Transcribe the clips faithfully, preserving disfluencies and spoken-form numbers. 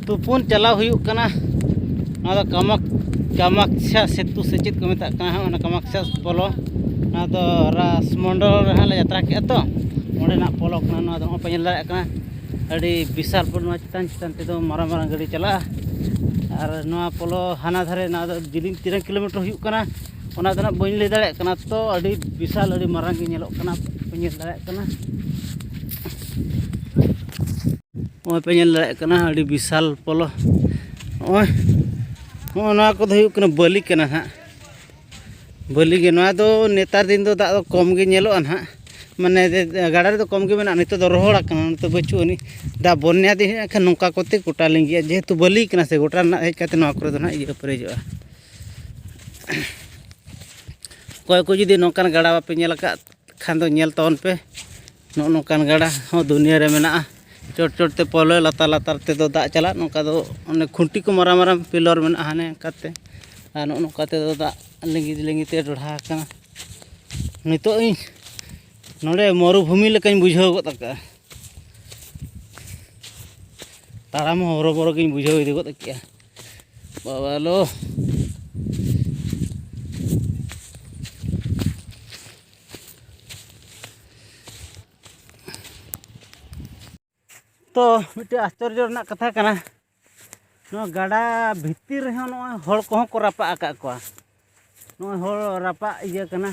ᱛᱩᱯᱩᱱ ᱪᱟᱞᱟᱣ ᱦᱩᱭᱩᱜ ᱠᱟᱱᱟ᱾ ᱱᱚᱣᱟ ᱫᱚ ᱠᱟᱢᱟᱠ ᱠᱟᱢᱟᱠᱪᱷᱟ ᱥᱮᱛᱩ ᱥᱮ ᱪᱮᱫ ᱠᱚ ᱢᱮᱛᱟᱜ ᱠᱟᱱᱟ ᱦᱟᱸᱜ, ᱚᱱᱟ ᱠᱟᱢᱟᱠᱪᱷᱟ ᱯᱚᱞᱚ᱾ ᱱᱚᱣᱟ ᱫᱚ ᱨᱟᱥᱢᱚᱱᱰᱚᱞ ᱨᱮ ᱦᱟᱸᱜ ᱞᱮ ᱡᱟᱛᱨᱟ ᱠᱮᱜᱼᱟ ᱛᱚ, ᱚᱸᱰᱮᱱᱟᱜ ᱯᱚᱞᱚ ᱠᱟᱱᱟ᱾ ᱱᱚᱣᱟ ᱫᱚ ᱱᱚᱜᱼᱚᱭ ᱯᱮ ᱧᱮᱞ ᱫᱟᱲᱮᱭᱟᱜ ᱠᱟᱱᱟ, ᱟᱹᱰᱤ ᱵᱤᱥᱟᱞ ᱯᱚᱞᱚ᱾ ᱱᱚᱣᱟ ᱪᱮᱛᱟᱱ ᱪᱮᱛᱟᱱ ᱛᱮᱫᱚ ᱢᱟᱨᱟᱝ ᱢᱟᱨᱟᱝ ᱜᱟᱹᱰᱤ ᱪᱟᱞᱟᱜᱼᱟ᱾ ᱟᱨ ᱱᱚᱣᱟ ᱯᱚᱞᱚ ᱦᱟᱱᱟ ᱫᱷᱟᱨᱮ, ᱱᱚᱣᱟ ᱫᱚ ᱡᱤᱞᱤᱧ ᱛᱤᱱᱟᱹᱜ ᱠᱤᱞᱳᱢᱤᱴᱟᱨ ᱦᱩᱭᱩᱜ ᱠᱟᱱᱟ, ᱚᱱᱟ ᱫᱚ ᱱᱟᱜ ᱵᱟᱹᱧ ᱞᱟᱹᱭ ᱫᱟᱲᱮᱭᱟᱜ ᱠᱟᱱᱟ᱾ ᱛᱚ, ᱟᱹᱰᱤ ᱵᱤᱥᱟᱞ, ᱟᱹᱰᱤ ᱢᱟᱨᱟᱝ ᱜᱮ ᱧᱮᱞᱚᱜ ᱠᱟᱱᱟ, ᱯᱮ ᱧᱮᱞ ᱫᱟᱲᱮᱭᱟᱜ ᱠᱟᱱᱟ᱾ ᱱᱚᱜᱼᱚᱭ ᱯᱮ ᱧᱮᱞ ᱫᱟᱲᱮᱭᱟᱜ ᱠᱟᱱᱟ, ᱟᱹᱰᱤ ᱵᱤᱥᱟᱞ ᱯᱚᱞᱚ᱾ ᱱᱚᱜᱼᱚᱭ, ᱱᱚᱜᱼᱚ ᱱᱚᱣᱟ ᱠᱚᱫᱚ ᱦᱩᱭᱩᱜ ᱠᱟᱱᱟ ᱵᱟᱹᱞᱤ ᱠᱟᱱᱟ ᱱᱟᱦᱟᱜ, ᱵᱟᱹᱞᱤ ᱜᱮ᱾ ᱱᱚᱣᱟ ᱫᱚ ᱱᱮᱛᱟᱨ ᱫᱤᱱ ᱫᱚ ᱫᱟᱜ ᱫᱚ ᱠᱚᱢ ᱜᱮ ᱧᱮᱞᱚᱜᱼᱟ ᱱᱟᱦᱟᱜ, ᱢᱟᱱᱮ ᱜᱟᱰᱟ ᱨᱮᱫᱚ ᱠᱚᱢ ᱜᱮ ᱢᱮᱱᱟᱜᱼᱟ᱾ ᱱᱤᱛᱚᱜ ᱫᱚ ᱨᱚᱦᱚᱲ ᱟᱠᱟᱱᱟ, ᱱᱤᱛᱚᱜ ᱵᱟᱹᱪᱩᱜ ᱟᱹᱱᱤᱡ᱾ ᱫᱟᱜ ᱵᱚᱱᱭᱟ ᱫᱤᱱ ᱦᱮᱡ ᱮᱱᱠᱷᱟᱱ ᱱᱚᱝᱠᱟ ᱠᱚᱛᱮ ᱜᱚᱴᱟ ᱞᱤᱸᱜᱤᱜᱼᱟ, ᱡᱮᱦᱮᱛᱩ ᱵᱟᱹᱞᱤ ᱠᱟᱱᱟ ᱥᱮ, ᱜᱚᱴᱟ ᱨᱮᱱᱟᱜ ᱦᱮᱡ ᱠᱟᱛᱮ ᱱᱚᱣᱟ ᱠᱚᱨᱮ ᱫᱚ ᱱᱟᱦᱟᱜ ᱤᱭᱟᱹ ᱯᱮᱨᱮᱡᱚᱜᱼᱟ᱾ ᱚᱠᱚᱭ ᱠᱚ ᱡᱩᱫᱤ ᱱᱚᱝᱠᱟᱱ ᱜᱟᱰᱟ ᱵᱟᱯᱮ ᱧᱮᱞ ᱟᱠᱟᱫ ᱠᱷᱟᱱ ᱫᱚ ᱧᱮᱞ ᱛᱟᱵᱚᱱ ᱯᱮ᱾ ᱱᱚᱜᱼᱚ ᱱᱚᱝᱠᱟᱱ ᱜᱟᱰᱟ ᱦᱚᱸ ᱫᱩᱱᱤᱭᱟᱹ ᱨᱮ ᱢᱮᱱᱟᱜᱼᱟ᱾ ᱪᱚᱴ ᱪᱚᱴ ᱛᱮ ᱯᱚᱞᱚᱭ, ᱞᱟᱛᱟᱨ ᱞᱟᱛᱟᱨ ᱛᱮᱫᱚ ᱫᱟᱜ ᱪᱟᱞᱟᱜ᱾ ᱱᱚᱝᱠᱟ ᱫᱚ ᱚᱱᱮ ᱠᱷᱩᱱᱴᱤ ᱠᱚ ᱢᱟᱨᱟᱝ ᱢᱟᱨᱟᱝ ᱯᱤᱞᱟᱨ ᱢᱮᱱᱟᱜᱼᱟ ᱦᱟᱱᱮ ᱚᱱᱠᱟᱛᱮ, ᱟᱨ ᱱᱚᱜᱼᱚ ᱱᱚᱝᱠᱟ ᱛᱮᱫᱚ ᱫᱟᱜ ᱞᱤᱸᱜᱤ ᱞᱤᱸᱜᱤ ᱛᱮ ᱰᱷᱚᱲᱦᱟ ᱟᱠᱟᱱᱟ᱾ ᱱᱤᱛᱚᱜ ᱤᱧ ᱱᱚᱰᱮ ᱢᱚᱨᱩᱵᱷᱩᱢᱤ ᱞᱮᱠᱟᱧ ᱵᱩᱡᱷᱟᱹᱣ ᱜᱚᱫ ᱟᱠᱟᱫᱼᱟ᱾ ᱛᱟᱲᱟᱢ ᱦᱚᱸ ᱦᱚᱨᱚᱵᱚᱨᱚ ᱜᱤᱧ ᱵᱩᱡᱷᱟᱹᱣ ᱤᱫᱤ ᱜᱚᱫ ᱠᱮᱜᱼᱟ᱾ ᱵᱟᱵᱟ ᱞᱳ᱾ ᱛᱚ, ᱢᱤᱫᱴᱮᱡ ᱟᱥᱪᱚᱨᱡᱚ ᱨᱮᱱᱟᱜ ᱠᱟᱛᱷᱟ ᱠᱟᱱᱟ, ᱱᱚᱣᱟ ᱜᱟᱰᱟ ᱵᱷᱤᱛᱤᱨ ᱨᱮᱦᱚᱸ ᱱᱚᱜᱼᱚᱭ ᱦᱚᱲ ᱠᱚᱦᱚᱸ ᱠᱚ ᱨᱟᱯᱟᱜ ᱟᱠᱟᱫ ᱠᱚᱣᱟ᱾ ᱱᱚᱜᱼᱚᱭ ᱦᱚᱲ ᱨᱟᱯᱟᱜ ᱤᱭᱟᱹ ᱠᱟᱱᱟ,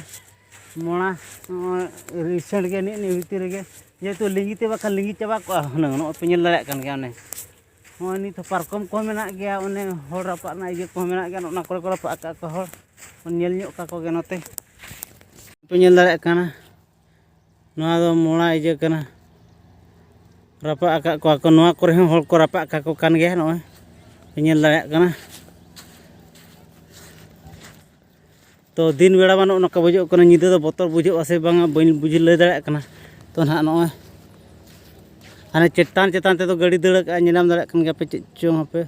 ᱢᱚᱲᱟ, ᱱᱚᱜᱼᱚᱭ ᱨᱤᱥᱮᱱᱴ ᱜᱮ ᱱᱤᱜ ᱱᱤᱭᱟᱹ ᱵᱷᱤᱛᱤᱨ ᱨᱮᱜᱮ, ᱡᱮᱦᱮᱛᱩ ᱞᱤᱸᱜᱤ ᱛᱮ ᱵᱟᱠᱷᱟᱱ ᱞᱤᱸᱜᱤ ᱪᱟᱵᱟ ᱠᱚᱜᱼᱟ ᱦᱩᱱᱟᱹᱝ᱾ ᱱᱚᱜᱼᱚᱭ ᱯᱮ ᱧᱮᱞ ᱫᱟᱲᱮᱭᱟᱜ ᱠᱟᱱ ᱜᱮᱭᱟ, ᱚᱱᱮ ᱱᱚᱜᱼᱚᱭ ᱱᱤᱛ ᱦᱚᱸ ᱯᱟᱨᱠᱚᱢ ᱠᱚᱦᱚᱸ ᱢᱮᱱᱟᱜ ᱜᱮᱭᱟ, ᱚᱱᱮ ᱦᱚᱲ ᱨᱟᱯᱟᱜ ᱨᱮᱱᱟᱜ ᱤᱭᱟᱹ ᱠᱚᱦᱚᱸ ᱢᱮᱱᱟᱜ ᱜᱮᱭᱟ, ᱚᱱᱟ ᱠᱚᱨᱮ ᱠᱚ ᱨᱟᱯᱟᱜ ᱟᱠᱟᱫ ᱠᱚᱣᱟ ᱦᱚᱲ, ᱧᱮᱞ ᱧᱚᱜ ᱠᱟᱠᱚ ᱜᱮ ᱱᱚᱛᱮ᱾ ᱯᱮ ᱧᱮᱞ ᱫᱟᱲᱮᱭᱟᱜ ᱠᱟᱱᱟ, ᱱᱚᱣᱟ ᱫᱚ ᱢᱚᱲᱟ ᱤᱭᱟᱹ ᱠᱟᱱᱟ, ᱨᱟᱯᱟᱜ ᱟᱠᱟᱫ ᱠᱚᱣᱟ ᱠᱚ᱾ ᱱᱚᱣᱟ ᱠᱚᱨᱮ ᱦᱚᱸ ᱦᱚᱲ ᱠᱚ ᱨᱟᱯᱟᱜ ᱠᱟᱠᱚ ᱠᱟᱱ ᱜᱮᱭᱟ, ᱱᱚᱜᱼᱚᱭ ᱯᱮ ᱧᱮᱞ ᱫᱟᱲᱮᱭᱟᱜ ᱠᱟᱱᱟ᱾ ᱛᱚ, ᱫᱤᱱ ᱵᱮᱲᱟ ᱢᱟ ᱱᱚᱜᱼᱚ ᱱᱚᱝᱠᱟ ᱵᱩᱡᱷᱟᱹᱜ ᱠᱟᱱᱟ, ᱧᱤᱫᱟᱹ ᱫᱚ ᱵᱚᱛᱚᱨ ᱵᱩᱡᱷᱟᱹᱜᱼᱟ ᱥᱮ ᱵᱟᱝᱟ, ᱵᱟᱹᱧ ᱵᱩᱡᱷᱟᱹᱣ ᱞᱟᱹᱭ ᱫᱟᱲᱮᱭᱟᱜ ᱠᱟᱱᱟ᱾ ᱛᱚ, ᱱᱟᱦᱟᱜ ᱱᱚᱜᱼᱚᱭ ᱦᱟᱱᱮ ᱪᱮᱛᱟᱱ ᱪᱮᱛᱟᱱ ᱛᱮᱫᱚ ᱜᱟᱹᱰᱤ ᱫᱟᱹᱲ ᱟᱠᱟᱫᱼᱟ, ᱧᱮᱞ ᱧᱟᱢ ᱫᱟᱲᱮᱭᱟᱜ ᱠᱟᱱ ᱜᱮᱭᱟ ᱯᱮ ᱪᱮᱫ ᱪᱚᱝ ᱦᱟᱯᱮ,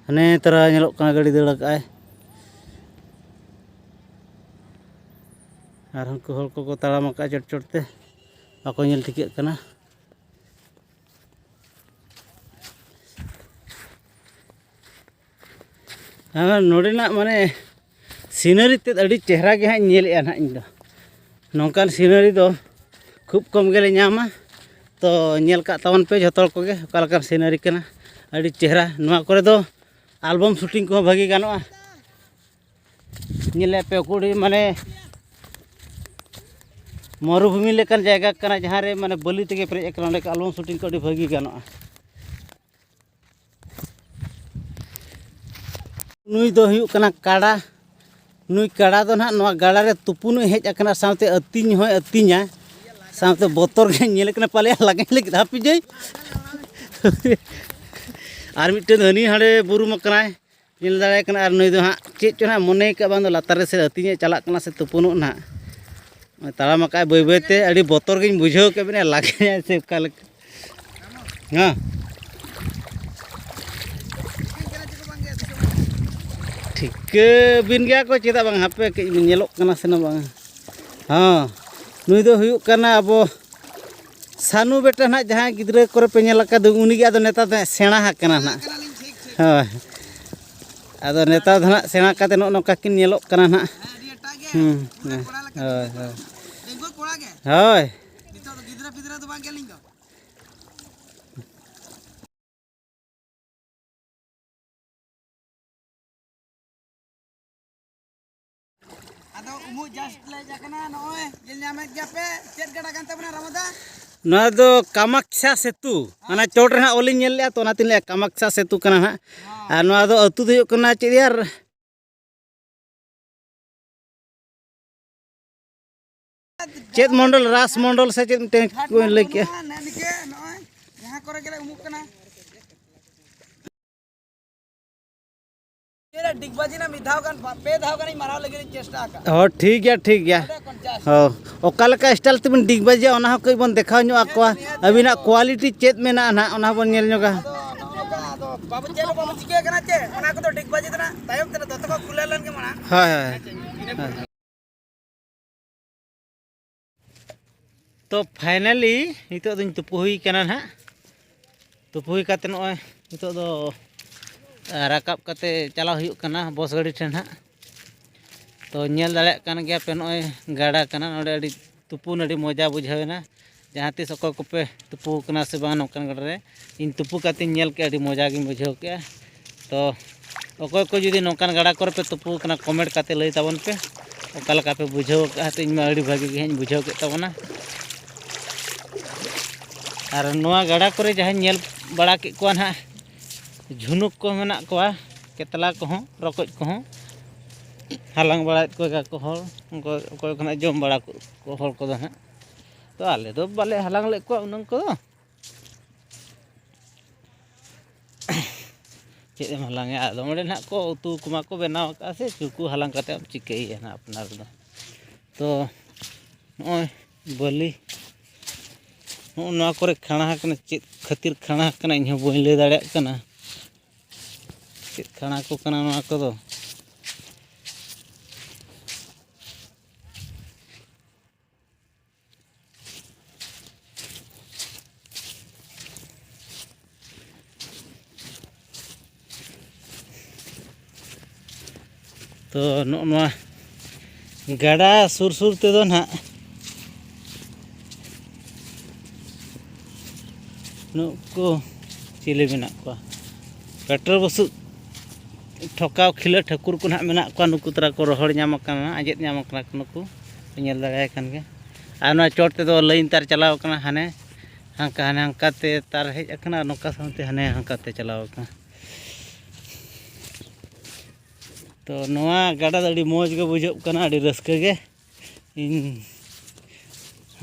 ᱦᱟᱱᱮ ᱛᱟᱨᱟ ᱧᱮᱞᱚᱜ ᱠᱟᱱᱟ ᱜᱟᱹᱰᱤ ᱫᱟᱹᱲ ᱟᱠᱟᱫᱼᱟᱭ᱾ ᱟᱨ ᱩᱱᱠᱩ ᱦᱚᱲ ᱠᱚᱠᱚ ᱛᱟᱲᱟᱢ ᱟᱠᱟᱫᱼᱟ ᱪᱚᱴ ᱪᱚᱴ ᱛᱮ, ᱵᱟᱠᱚ ᱧᱮᱞ ᱴᱷᱤᱠᱟᱹᱜ ᱠᱟᱱᱟ᱾ ᱦᱮᱸ, ᱱᱚᱰᱮᱱᱟᱜ ᱢᱟᱱᱮ ᱥᱤᱱᱟᱨᱤ ᱛᱮᱫ ᱟᱹᱰᱤ ᱪᱮᱦᱨᱟ ᱜᱮ ᱦᱟᱸᱜ ᱤᱧ ᱧᱮᱞᱮᱜᱼᱟ ᱱᱟᱦᱟᱜ ᱤᱧ ᱫᱚ᱾ ᱱᱚᱝᱠᱟᱱ ᱥᱤᱱᱟᱨᱤ ᱫᱚ ᱠᱷᱩᱵ ᱠᱚᱢ ᱜᱮᱞᱮ ᱧᱟᱢᱟ᱾ ᱛᱚ, ᱧᱮᱞ ᱠᱟᱜ ᱛᱟᱵᱚᱱ ᱯᱮ ᱡᱷᱚᱛᱚ ᱦᱚᱲ ᱠᱚᱜᱮ, ᱚᱠᱟ ᱞᱮᱠᱟᱱ ᱥᱤᱱᱟᱨᱤ ᱠᱟᱱᱟ, ᱟᱹᱰᱤ ᱪᱮᱦᱨᱟ᱾ ᱱᱚᱣᱟ ᱠᱚᱨᱮ ᱫᱚ ᱟᱞᱵᱟᱢ ᱥᱩᱴᱤᱝ ᱠᱚᱦᱚᱸ ᱵᱷᱟᱹᱜᱤ ᱜᱟᱱᱚᱜᱼᱟ᱾ ᱧᱮᱞᱮᱫ ᱯᱮ ᱠᱩᱲᱤ ᱢᱟᱱᱮ ᱢᱚᱨᱩᱵᱷᱩᱢᱤ ᱞᱮᱠᱟᱱ ᱡᱟᱭᱜᱟ ᱠᱟᱱᱟ, ᱡᱟᱦᱟᱸ ᱨᱮ ᱢᱟᱱᱮ ᱵᱟᱹᱞᱤ ᱛᱮᱜᱮ ᱯᱮᱨᱮᱡ ᱟᱠᱟᱱᱟ᱾ ᱚᱸᱰᱮ ᱟᱞᱵᱟᱢ ᱥᱩᱴᱤᱝ ᱠᱚ ᱟᱹᱰᱤ ᱵᱷᱟᱹᱜᱤ ᱜᱟᱱᱚᱜᱼᱟ᱾ ᱱᱩᱭ ᱫᱚ ᱦᱩᱭᱩᱜ ᱠᱟᱱᱟ ᱠᱟᱲᱟ᱾ ᱱᱩᱭ ᱠᱟᱲᱟ ᱫᱚ ᱱᱟᱦᱟᱜ ᱱᱚᱣᱟ ᱜᱟᱰᱟ ᱨᱮ ᱛᱩᱯᱩᱱ ᱮ ᱦᱮᱡ ᱟᱠᱟᱱᱟ, ᱥᱟᱶᱛᱮ ᱟᱹᱛᱤᱧ ᱦᱚᱸᱭ ᱟᱹᱛᱤᱧᱟ, ᱥᱟᱶᱛᱮ ᱵᱚᱛᱚᱨ ᱜᱮ ᱧᱮᱞᱮ ᱠᱟᱱᱟ, ᱯᱟᱞᱮ ᱞᱟᱜᱟᱧ ᱞᱟᱹᱜᱤᱫ, ᱦᱟᱯᱮ ᱡᱟᱹᱭ᱾ ᱟᱨ ᱢᱤᱫᱴᱮᱱ ᱦᱟᱹᱱᱤ ᱦᱟᱸᱰᱮ ᱵᱩᱨᱩᱢ ᱟᱠᱟᱱᱟᱭ, ᱧᱮᱞ ᱫᱟᱲᱮᱭᱟᱭ ᱠᱟᱱᱟ᱾ ᱟᱨ ᱱᱩᱭ ᱫᱚ ᱦᱟᱸᱜ ᱪᱮᱫ ᱪᱚ ᱱᱟᱦᱟᱜ ᱢᱚᱱᱮ ᱠᱟᱜ, ᱵᱟᱝ ᱫᱚ ᱞᱟᱛᱟᱨ ᱨᱮ ᱥᱮ ᱟᱹᱛᱤᱧ ᱮ ᱪᱟᱞᱟᱜ ᱠᱟᱱᱟ ᱥᱮ ᱛᱩᱯᱩᱱᱚᱜ ᱱᱟᱦᱟᱜ᱾ ᱛᱟᱲᱟᱢ ᱟᱠᱟᱫ ᱵᱟᱹᱭ ᱵᱟᱹᱭ ᱛᱮ, ᱟᱹᱰᱤ ᱵᱚᱛᱚᱨ ᱜᱤᱧ ᱵᱩᱡᱷᱟᱹᱣ ᱠᱮᱫ ᱵᱮᱱᱟ, ᱞᱟᱜᱟᱭᱟᱭ ᱥᱮ ᱚᱠᱟ ᱞᱮᱠᱟ᱾ ᱦᱮᱸ, ᱴᱷᱤᱠᱟᱹ ᱵᱤᱱ ᱜᱮᱭᱟ ᱠᱚ, ᱪᱮᱫᱟᱜ ᱵᱟᱝ? ᱦᱟᱯᱮ ᱠᱟᱹᱡ ᱵᱤᱱ ᱧᱮᱞᱚᱜ ᱠᱟᱱᱟ ᱥᱮ ᱵᱟᱝ? ᱦᱮᱸ, ᱱᱩᱭ ᱫᱚ ᱦᱩᱭᱩᱜ ᱠᱟᱱᱟ ᱟᱵᱚ ᱥᱟᱱᱩ ᱵᱮᱴᱟ ᱱᱟᱦᱟᱜ, ᱡᱟᱦᱟᱸᱭ ᱜᱤᱫᱽᱨᱟᱹ ᱠᱚᱨᱮ ᱯᱮ ᱧᱮᱞ ᱟᱠᱟᱫᱮ, ᱩᱱᱤ ᱜᱮ ᱟᱫᱚ ᱱᱮᱛᱟᱨ ᱫᱚ ᱥᱮᱬᱟ ᱟᱠᱟᱱᱟ ᱱᱟᱦᱟᱜ᱾ ᱦᱳᱭ, ᱟᱫᱚ ᱱᱮᱛᱟᱨ ᱫᱚ ᱱᱟᱦᱟᱜ ᱥᱮᱬᱟ ᱠᱟᱛᱮ ᱱᱚᱜᱼᱚ ᱱᱚᱝᱠᱟ ᱠᱤᱱ ᱧᱮᱞᱚᱜ ᱠᱟᱱᱟ ᱱᱟᱦᱟᱜ᱾ ᱦᱩᱸ, ᱦᱮᱸ, ᱦᱳᱭ, ᱦᱳᱭ᱾ ᱦᱳᱭ᱾ ᱟᱫᱚ ᱩᱢᱩᱜ just ᱞᱮ ᱦᱮᱡ ᱟᱠᱟᱱᱟ᱾ ᱱᱚᱜᱼᱚᱭ ᱧᱮᱞ ᱧᱟᱢᱮᱫ ᱜᱮᱭᱟ ᱯᱮ, ᱪᱮᱫ ᱜᱟᱰᱟ ᱠᱟᱱ ᱛᱟᱵᱚᱱᱟ, ᱨᱟᱢᱚᱫᱟ? ᱱᱚᱣᱟ ᱫᱚ ᱠᱟᱢᱟᱠᱥᱟ ᱥᱮᱛᱩ᱾ ᱦᱟᱱᱟ ᱪᱚᱴ ᱨᱮ ᱦᱟᱸᱜ ᱚᱞᱤᱧ ᱧᱮᱞ ᱞᱮᱜᱼᱟ, ᱛᱚ ᱚᱱᱟᱛᱤᱧ ᱞᱟᱹᱭᱟ ᱠᱟᱢᱟᱠᱥᱟ ᱥᱮᱛᱩ ᱠᱟᱱᱟ ᱦᱟᱸᱜ᱾ ᱦᱚᱸ᱾ ᱟᱨ ᱱᱚᱣᱟ ᱫᱚ ᱟᱹᱛᱩ ᱫᱚ ᱦᱩᱭᱩᱜ ᱠᱟᱱᱟ ᱪᱮᱫ ᱭᱟᱨ? ᱪᱮᱫ ᱢᱚᱱᱰᱚᱞ, ᱨᱟᱥ ᱢᱚᱱᱰᱚᱞ ᱥᱮ ᱪᱮᱫ ᱢᱤᱫᱴᱮᱱ ᱠᱚ ᱞᱟᱹᱭ ᱠᱮᱜᱼᱟ? ᱱᱚᱜᱼᱚᱭ ᱱᱮᱜᱼᱮ ᱱᱤᱠᱟᱹ, ᱱᱚᱜᱼᱚᱭ ᱡᱟᱦᱟᱸ ᱠᱚᱨᱮ ᱜᱮᱞᱮ ᱩᱢᱩᱜ ᱠᱟᱱᱟ᱾ ᱰᱤᱜᱽᱵᱟᱡᱤ ᱨᱮᱱᱟᱜ ᱢᱤᱫ ᱫᱷᱟᱣ ᱜᱟᱱ, ᱯᱮ ᱫᱷᱟᱣ ᱜᱟᱱᱤᱧ ᱢᱟᱨᱟᱣ ᱞᱟᱹᱜᱤᱫ ᱤᱧ ᱪᱮᱥᱴᱟ ᱟᱠᱟᱫᱼᱟ᱾ ᱦᱚᱸ, ᱴᱷᱤᱠ ᱜᱮᱭᱟ, ᱴᱷᱤᱠ ᱜᱮᱭᱟ᱾ ᱚᱸᱰᱮ ᱠᱷᱚᱱ ᱪᱟᱥ᱾ ᱦᱚᱸ, ᱚᱠᱟ ᱞᱮᱠᱟ style ᱛᱮᱵᱤᱱ ᱰᱤᱜᱽᱵᱟᱡᱤᱭᱟ, ᱚᱱᱟ ᱦᱚᱸ ᱠᱟᱹᱡ ᱵᱚᱱ ᱫᱮᱠᱷᱟᱣ ᱧᱚᱜ ᱟᱠᱚᱣᱟ᱾ ᱱᱤᱦᱟᱹᱛ, ᱱᱤᱦᱟᱹᱛ, ᱟᱹᱵᱤᱱᱟᱜ ᱱᱤᱦᱟᱹᱛ᱾ Quality ᱪᱮᱫ ᱢᱮᱱᱟᱜᱼᱟ ᱱᱟᱦᱟᱜ, ᱚᱱᱟ ᱦᱚᱸ ᱵᱚᱱ ᱧᱮᱞ ᱧᱚᱜᱟ᱾ ᱟᱫᱚ ᱱᱚᱜᱼᱚ ᱱᱚᱝᱠᱟ, ᱟᱫᱚ ᱵᱟᱵᱚ ᱪᱮᱫ ᱦᱚᱸ ᱵᱟᱵᱚ ᱪᱤᱠᱟᱹ ᱠᱟᱱᱟ ᱪᱮ, ᱚᱱᱟ ᱠᱚᱫᱚ ᱰᱤᱜᱽᱵᱟᱡᱤ ᱫᱚ ᱱᱟᱜ ᱛᱟᱭᱚᱢ ᱛᱮ ᱫᱚᱛᱚ ᱠᱚ ᱠᱷᱩᱞᱟᱹᱣ ᱞᱮᱱ ᱜᱮ ᱢᱟᱲᱟᱝ᱾ ᱦᱳᱭ, ᱦᱳᱭ᱾ ᱦᱮᱸ ᱪᱮ, ᱤᱱᱟᱹ ᱯᱚᱨᱮ᱾ ᱦᱳᱭ᱾ ᱛᱚ, finally ᱱᱤᱛᱚᱜ ᱫᱚᱧ ᱛᱩᱯᱩ ᱦᱩᱭ ᱠᱟᱱᱟ ᱱᱟᱦᱟᱜ᱾ ᱛᱩᱯᱩ ᱦᱩᱭ ᱠᱟᱛᱮ ᱱᱚᱜᱼᱚᱭ ᱱᱤᱛᱚᱜ ᱫᱚ ᱨᱟᱠᱟᱵ ᱠᱟᱛᱮ ᱪᱟᱞᱟᱣ ᱦᱩᱭᱩᱜ ᱠᱟᱱᱟ ᱵᱚᱥ ᱜᱟᱹᱰᱤ ᱴᱷᱮᱱ ᱦᱟᱸᱜ᱾ ᱛᱚ, ᱧᱮᱞ ᱫᱟᱲᱮᱭᱟᱜ ᱠᱟᱱ ᱜᱮᱭᱟ ᱯᱮ, ᱱᱚᱜᱼᱚᱭ ᱜᱟᱰᱟ ᱠᱟᱱᱟ, ᱱᱚᱰᱮ ᱟᱹᱰᱤ ᱛᱩᱯᱩᱱ ᱟᱹᱰᱤ ᱢᱚᱡᱟ ᱵᱩᱡᱷᱟᱹᱣ ᱮᱱᱟ᱾ ᱡᱟᱦᱟᱸ ᱛᱤᱥ ᱚᱠᱚᱭ ᱠᱚᱯᱮ ᱛᱩᱯᱩ ᱠᱟᱱᱟ ᱥᱮ ᱵᱟᱝ ᱱᱚᱝᱠᱟᱱ ᱜᱟᱰᱟ ᱨᱮ, ᱤᱧ ᱛᱩᱯᱩ ᱠᱟᱛᱮᱧ ᱧᱮᱞ ᱠᱮᱜᱼᱟ, ᱟᱹᱰᱤ ᱢᱚᱡᱟ ᱜᱤᱧ ᱵᱩᱡᱷᱟᱹᱣ ᱠᱮᱜᱼᱟ᱾ ᱛᱚ, ᱚᱠᱚᱭ ᱠᱚ ᱡᱩᱫᱤ ᱱᱚᱝᱠᱟᱱ ᱜᱟᱰᱟ ᱠᱚᱨᱮ ᱯᱮ ᱛᱩᱯᱩ ᱠᱟᱱᱟ, ᱠᱚᱢᱮᱱᱴ ᱠᱟᱛᱮ ᱞᱟᱹᱭ ᱛᱟᱵᱚᱱ ᱯᱮ, ᱚᱠᱟ ᱞᱮᱠᱟ ᱯᱮ ᱵᱩᱡᱷᱟᱹᱣ ᱠᱟᱜᱼᱟ᱾ ᱛᱚ, ᱤᱧ ᱢᱟ ᱟᱹᱰᱤ ᱵᱷᱟᱹᱜᱤ ᱜᱮ ᱦᱟᱸᱜ ᱤᱧ ᱵᱩᱡᱷᱟᱹᱣ ᱠᱮᱫ ᱛᱟᱵᱚᱱᱟ᱾ ᱟᱨ ᱱᱚᱣᱟ ᱜᱟᱰᱟ ᱠᱚᱨᱮ ᱡᱟᱦᱟᱸᱧ ᱧᱮᱞ ᱵᱟᱲᱟ ᱠᱮᱫ ᱠᱚᱣᱟ ᱱᱟᱦᱟᱜ, ᱡᱷᱩᱱᱩᱠ ᱠᱚ ᱢᱮᱱᱟᱜ ᱠᱚᱣᱟ, ᱠᱮᱛᱞᱟ ᱠᱚᱦᱚᱸ, ᱨᱚᱠᱚᱡ ᱠᱚᱦᱚᱸ ᱦᱟᱞᱟᱝ ᱵᱟᱲᱟᱭᱮᱫ ᱠᱚᱣᱟ ᱠᱚ ᱦᱚᱲ, ᱚᱠᱚᱭ, ᱚᱠᱚᱭ ᱠᱚ ᱱᱟᱦᱟᱜ ᱡᱚᱢ ᱵᱟᱲᱟ ᱠᱚ, ᱠᱚ ᱦᱚᱲ ᱠᱚᱫᱚ ᱱᱟᱦᱟᱜ᱾ ᱛᱚ, ᱟᱞᱮ ᱫᱚ ᱵᱟᱞᱮ ᱦᱟᱞᱟᱝ ᱞᱮᱫ ᱠᱚᱣᱟ ᱩᱱᱟᱹᱝ ᱠᱚᱫᱚ᱾ ᱪᱮᱫ ᱮᱢ ᱦᱟᱞᱟᱝᱟ? ᱟᱫᱚ ᱚᱸᱰᱮ ᱱᱟᱦᱟᱜ ᱠᱚ ᱩᱛᱩ ᱠᱚᱢᱟ ᱠᱚ ᱵᱮᱱᱟᱣ ᱟᱠᱟᱫᱼᱟ ᱥᱮ, ᱪᱩᱠᱩ ᱦᱟᱞᱟᱝ ᱠᱟᱛᱮ ᱮᱢ ᱪᱤᱠᱟᱹᱭᱮᱭᱟ ᱱᱟᱦᱟᱜ ᱟᱯᱱᱟᱨ ᱫᱚ᱾ ᱛᱚ, ᱱᱚᱜᱼᱚᱭ ᱵᱟᱹᱞᱤ, ᱱᱚᱜᱼᱚ ᱱᱚᱣᱟ ᱠᱚᱨᱮ ᱠᱷᱟᱸᱲᱟ ᱟᱠᱟᱱᱟ᱾ ᱪᱮᱫ ᱠᱷᱟᱹᱛᱤᱨ ᱠᱷᱟᱸᱲᱟ ᱟᱠᱟᱱᱟ, ᱤᱧ ᱦᱚᱸ ᱵᱟᱹᱧ ᱞᱟᱹᱭ ᱫᱟᱲᱮᱭᱟᱜ ᱠᱟᱱᱟ᱾ ᱪᱮᱫ ᱠᱷᱟᱸᱲᱟ ᱠᱚ ᱠᱟᱱᱟ ᱱᱚᱣᱟ ᱠᱚᱫᱚ? ᱛᱚ, ᱱᱚᱜᱼᱚ ᱱᱚᱣᱟ ᱜᱟᱰᱟ ᱥᱩᱨ ᱥᱩᱨ ᱛᱮᱫᱚ ᱱᱟᱦᱟᱜ ᱱᱩᱠᱩ ᱪᱤᱞᱤ ᱢᱮᱱᱟᱜ ᱠᱚᱣᱟ, ᱠᱟᱴᱨᱟᱹ ᱵᱩᱥᱩᱵ ᱴᱷᱚᱠᱟᱣ ᱠᱷᱤᱞᱟᱹ ᱴᱷᱟᱹᱠᱩᱨ ᱠᱚ ᱱᱟᱦᱟᱜ ᱢᱮᱱᱟᱜ ᱠᱚᱣᱟ᱾ ᱱᱩᱠᱩ ᱛᱟᱨᱟ ᱠᱚ ᱨᱚᱦᱚᱲ ᱧᱟᱢ ᱟᱠᱟᱱᱟ, ᱟᱸᱡᱮᱫ ᱧᱟᱢ ᱟᱠᱟᱱᱟ ᱠᱚ ᱱᱩᱠᱩ, ᱯᱮ ᱧᱮᱞ ᱫᱟᱲᱮᱭᱟᱭ ᱠᱟᱱ ᱜᱮᱭᱟ᱾ ᱟᱨ ᱱᱚᱣᱟ ᱪᱚᱴ ᱛᱮᱫᱚ ᱞᱟᱭᱤᱱ ᱛᱟᱨ ᱪᱟᱞᱟᱣ ᱟᱠᱟᱱᱟ, ᱦᱟᱱᱮ ᱦᱟᱱᱠᱟ, ᱦᱟᱱᱮ ᱦᱟᱱᱠᱟ ᱛᱮ ᱛᱟᱨ ᱦᱮᱡ ᱟᱠᱟᱱᱟ, ᱟᱨ ᱱᱚᱝᱠᱟ ᱥᱟᱶᱛᱮ ᱦᱟᱱᱮ ᱦᱟᱱᱠᱟ ᱛᱮ ᱪᱟᱞᱟᱣ ᱟᱠᱟᱱᱟ᱾ ᱛᱚ, ᱱᱚᱣᱟ ᱜᱟᱰᱟ ᱫᱚ ᱟᱹᱰᱤ ᱢᱚᱡᱽ ᱜᱮ ᱵᱩᱡᱷᱟᱹᱜ ᱠᱟᱱᱟ, ᱟᱹᱰᱤ ᱨᱟᱹᱥᱠᱟᱹ ᱜᱮ᱾ ᱤᱧ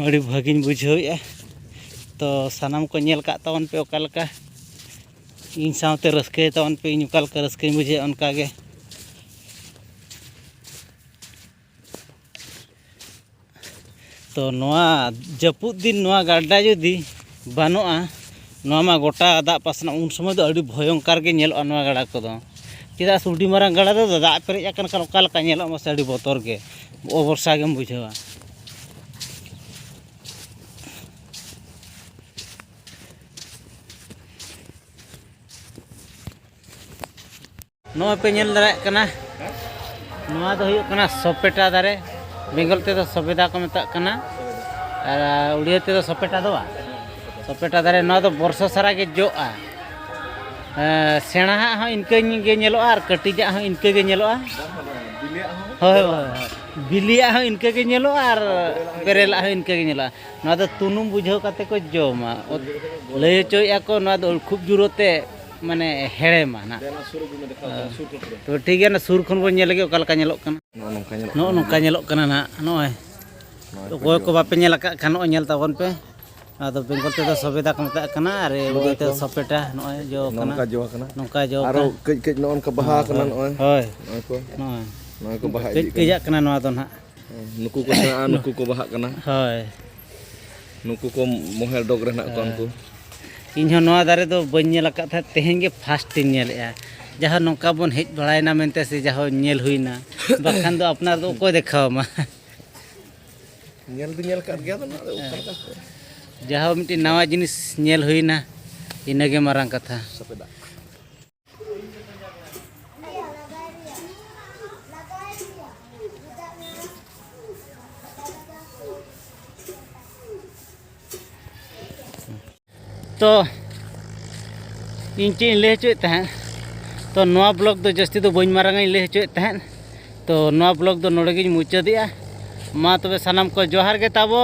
ᱟᱹᱰᱤ ᱵᱷᱟᱹᱜᱤᱧ ᱵᱩᱡᱷᱟᱹᱣᱮᱫᱼᱟ᱾ ᱛᱚ, ᱥᱟᱱᱟᱢ ᱠᱚ ᱧᱮᱞ ᱠᱟᱜ ᱛᱟᱵᱚᱱ ᱯᱮ ᱚᱠᱟ ᱞᱮᱠᱟ, ᱤᱧ ᱥᱟᱶᱛᱮ ᱨᱟᱹᱥᱠᱟᱹᱭ ᱛᱟᱵᱚᱱ ᱯᱮ, ᱤᱧ ᱚᱠᱟ ᱞᱮᱠᱟ ᱨᱟᱹᱥᱠᱟᱹᱧ ᱵᱩᱡᱷᱟᱹᱣᱮᱫᱼᱟ ᱚᱱᱠᱟ ᱜᱮ᱾ ᱛᱚ, ᱱᱚᱣᱟ ᱡᱟᱹᱯᱩᱫ ᱫᱤᱱ ᱱᱚᱣᱟ ᱜᱟᱰᱟ ᱡᱩᱫᱤ ᱵᱟᱹᱱᱩᱜᱼᱟ, ᱱᱚᱣᱟ ᱢᱟ ᱜᱚᱴᱟ ᱫᱟᱜ ᱯᱟᱥᱱᱟᱜ, ᱩᱱ ᱥᱚᱢᱚᱭ ᱫᱚ ᱟᱹᱰᱤ ᱵᱷᱚᱭᱚᱝᱠᱟᱨ ᱜᱮ ᱧᱮᱞᱚᱜᱼᱟ ᱱᱚᱣᱟ ᱜᱟᱰᱟ ᱠᱚᱫᱚ᱾ ᱪᱮᱫᱟᱜ ᱥᱮ ᱟᱹᱰᱤ ᱢᱟᱨᱟᱝ ᱜᱟᱰᱟ ᱫᱚ ᱫᱟᱜ ᱯᱮᱨᱮᱡ ᱟᱠᱟᱱ ᱠᱷᱟᱱ ᱚᱠᱟ ᱞᱮᱠᱟ ᱧᱮᱞᱚᱜᱼᱟ ᱢᱟᱥᱮ, ᱟᱹᱰᱤ ᱵᱚᱛᱚᱨ ᱜᱮ, ᱚᱵᱚᱨᱥᱟ ᱜᱮᱢ ᱵᱩᱡᱷᱟᱹᱣᱟ᱾ ᱱᱚᱜᱼᱚᱭ ᱯᱮ ᱧᱮᱞ ᱫᱟᱲᱮᱭᱟᱜ ᱠᱟᱱᱟ, ᱱᱚᱣᱟ ᱫᱚ ᱦᱩᱭᱩᱜ ᱠᱟᱱᱟ ᱥᱚᱯᱮᱴᱟ ᱫᱟᱨᱮ᱾ ᱵᱮᱝᱜᱚᱞ ᱛᱮᱫᱚ ᱥᱚᱵᱮᱫᱟ ᱠᱚ ᱢᱮᱛᱟᱜ ᱠᱟᱱᱟ, ᱟᱨ ᱩᱲᱤᱭᱟ ᱛᱮᱫᱚ ᱥᱚᱯᱮᱴᱟ ᱫᱚ ᱵᱟᱝ᱾ ᱥᱚᱯᱮᱴᱟ ᱫᱟᱨᱮ, ᱱᱚᱣᱟ ᱫᱚ ᱵᱚᱨᱥᱚ ᱥᱟᱨᱟ ᱜᱮ ᱡᱚᱜᱼᱟ᱾ ᱮᱸ, ᱥᱮᱬᱟᱦᱟᱜ ᱦᱚᱸ ᱤᱱᱠᱟᱹ ᱜᱮ ᱧᱮᱞᱚᱜᱼᱟ ᱟᱨ ᱠᱟᱹᱴᱤᱡᱟᱜ ᱦᱚᱸ ᱤᱱᱠᱟᱹ ᱜᱮ ᱧᱮᱞᱚᱜᱼᱟ᱾ ᱦᱳᱭ, ᱦᱳᱭ, ᱦᱳᱭ᱾ ᱵᱤᱞᱤᱭᱟᱜ ᱦᱚᱸ ᱤᱱᱠᱟᱹ ᱜᱮ ᱧᱮᱞᱚᱜᱼᱟ ᱟᱨ ᱵᱮᱨᱮᱞᱟᱜ ᱦᱚᱸ ᱤᱱᱠᱟᱹ ᱜᱮ ᱧᱮᱞᱚᱜᱼᱟ᱾ ᱱᱚᱣᱟ ᱫᱚ ᱛᱩᱱᱩᱢ ᱵᱩᱡᱷᱟᱹᱣ ᱠᱟᱛᱮ ᱠᱚ ᱡᱚᱢᱟ᱾ ᱞᱟᱹᱭ ᱦᱚᱪᱚᱭᱮᱫᱼᱟ ᱠᱚ, ᱱᱚᱣᱟ ᱫᱚ ᱠᱷᱩᱵ ᱡᱳᱨᱛᱮ, ᱢᱟᱱᱮ, ᱦᱮᱲᱮᱢᱟ ᱱᱟᱜ᱾ ᱛᱚᱵᱮ ᱴᱷᱤᱠ ᱜᱮᱭᱟ, ᱚᱱᱟ ᱥᱩᱨ ᱠᱷᱚᱱ ᱵᱚᱱ ᱧᱮᱞ ᱞᱮᱜᱮ ᱚᱠᱟ ᱞᱮᱠᱟ ᱧᱮᱞᱚᱜ ᱠᱟᱱᱟ᱾ ᱱᱚᱜᱼᱚ ᱱᱚᱝᱠᱟ ᱧᱮᱞᱚᱜ ᱱᱚᱜᱼᱚ ᱠᱟᱱᱟ᱾ ᱱᱚᱝᱠᱟ ᱧᱮᱞᱚᱜ ᱠᱟᱱᱟ ᱱᱟᱜ᱾ ᱱᱚᱜᱼᱚᱭ ᱱᱚᱜᱼᱚᱭ ᱚᱠᱚᱭ ᱠᱚ ᱡᱚ᱾ ᱵᱟᱯᱮ ᱧᱮᱞ ᱟᱠᱟᱫ ᱠᱷᱟᱱ, ᱱᱚᱜᱼᱚᱭ ᱧᱮᱞ ᱛᱟᱵᱚᱱ ᱯᱮ᱾ ᱱᱚᱣᱟ ᱫᱚ ᱵᱮᱝᱜᱚᱞ ᱛᱮᱫᱚ ᱥᱚᱵᱮᱫᱟ ᱠᱚ ᱢᱮᱛᱟᱜ ᱠᱟᱱᱟ, ᱟᱨ ᱱᱚᱜᱼᱚᱭ ᱩᱲᱤᱭᱟ ᱛᱮᱫᱚ ᱠᱚ᱾ ᱥᱚᱯᱮᱴᱟ᱾ ᱱᱚᱜᱼᱚᱭ ᱡᱚ ᱠᱟᱱᱟ᱾ ᱱᱚᱝᱠᱟ ᱡᱚ ᱠᱟᱱᱟ᱾ ᱱᱚᱝᱠᱟ ᱡᱚ ᱟᱨᱚ ᱠᱟᱱᱟ᱾ ᱠᱟᱹᱡ ᱠᱟᱹᱡ ᱱᱚᱜᱼᱚ ᱱᱚᱝᱠᱟ ᱵᱟᱦᱟ ᱦᱳᱭ, ᱠᱟᱱᱟ ᱦᱳᱭ, ᱱᱚᱜᱼᱚᱭ᱾ ᱦᱳᱭ᱾ ᱱᱚᱜᱼᱚᱭ ᱠᱚ᱾ ᱱᱚᱜᱼᱚᱭ᱾ ᱱᱚᱜᱼᱚᱭ ᱠᱚ ᱵᱟᱦᱟ ᱠᱟᱹᱡ ᱤᱫᱤᱜ ᱠᱟᱹᱡᱟᱜ ᱠᱟᱱᱟ᱾ ᱠᱟᱱᱟ ᱱᱚᱣᱟ ᱫᱚ ᱱᱟᱦᱟᱜ᱾ ᱦᱮᱸ, ᱱᱩᱠᱩ ᱠᱚ ᱥᱮᱬᱟᱜᱼᱟ, ᱱᱩᱠᱩ ᱠᱚ ᱵᱟᱦᱟᱜ ᱠᱟᱱᱟ᱾ ᱦᱳᱭ᱾ ᱱᱩᱠᱩ ᱠᱚ ᱢᱚᱦᱮᱞ ᱰᱚᱜᱽ ᱨᱮ ᱦᱮᱱᱟᱜ ᱠᱚᱣᱟ ᱩᱱᱠᱩ᱾ ᱤᱧ ᱦᱚᱸ ᱱᱚᱣᱟ ᱫᱟᱨᱮ ᱫᱚ ᱵᱟᱹᱧ ᱧᱮᱞ ᱟᱠᱟᱫ ᱛᱟᱦᱮᱸᱫ, ᱛᱮᱦᱮᱧ ᱜᱮ first ᱤᱧ ᱧᱮᱞᱮᱜᱼᱟ᱾ ᱡᱟᱦᱟᱸ ᱱᱚᱝᱠᱟ ᱵᱚᱱ ᱦᱮᱡ ᱵᱟᱲᱟᱭᱮᱱᱟ ᱢᱮᱱᱛᱮ, ᱥᱮ ᱡᱟᱦᱟᱸ ᱧᱮᱞ ᱦᱩᱭᱱᱟ, ᱵᱟᱠᱷᱟᱱ ᱫᱚ ᱟᱯᱱᱟᱨ ᱫᱚ ᱚᱠᱚᱭ ᱫᱮᱠᱷᱟᱣ ᱟᱢᱟ? ᱧᱮᱞ ᱫᱚ ᱧᱮᱞ ᱟᱠᱟᱫ ᱜᱮᱭᱟ, ᱟᱫᱚ ᱱᱚᱣᱟ ᱫᱚ ᱚᱠᱟ ᱞᱮᱠᱟ ᱠᱚ? ᱡᱟᱦᱟᱸ ᱢᱤᱫᱴᱤᱡ ᱱᱟᱣᱟ ᱡᱤᱱᱤᱥ ᱧᱮᱞ ᱦᱩᱭᱱᱟ, ᱤᱱᱟᱹᱜᱮ ᱢᱟᱨᱟᱝ ᱠᱟᱛᱷᱟ᱾ ᱥᱟᱯᱮ ᱫᱟᱜ᱾ ᱛᱚ, ᱤᱧ ᱪᱮᱫ ᱤᱧ ᱞᱟᱹᱭ ᱦᱚᱪᱚᱭᱮᱫ ᱛᱟᱦᱮᱸᱫ, ᱛᱚ, ᱱᱚᱣᱟ vlog ᱫᱚ ᱡᱟᱹᱥᱛᱤ ᱫᱚ ᱵᱟᱹᱧ ᱢᱟᱨᱟᱝ ᱤᱧ ᱞᱟᱹᱭ ᱦᱚᱪᱚᱭᱮᱫ ᱛᱟᱦᱮᱸᱫ᱾ ᱛᱚ, ᱱᱚᱣᱟ vlog ᱫᱚ ᱱᱚᱰᱮ ᱜᱤᱧ ᱢᱩᱪᱟᱹᱫᱮᱜᱼᱟ᱾ ᱢᱟ ᱛᱚᱵᱮ, ᱥᱟᱱᱟᱢ ᱠᱚ ᱡᱚᱦᱟᱨ ᱜᱮ ᱛᱟᱵᱚ᱾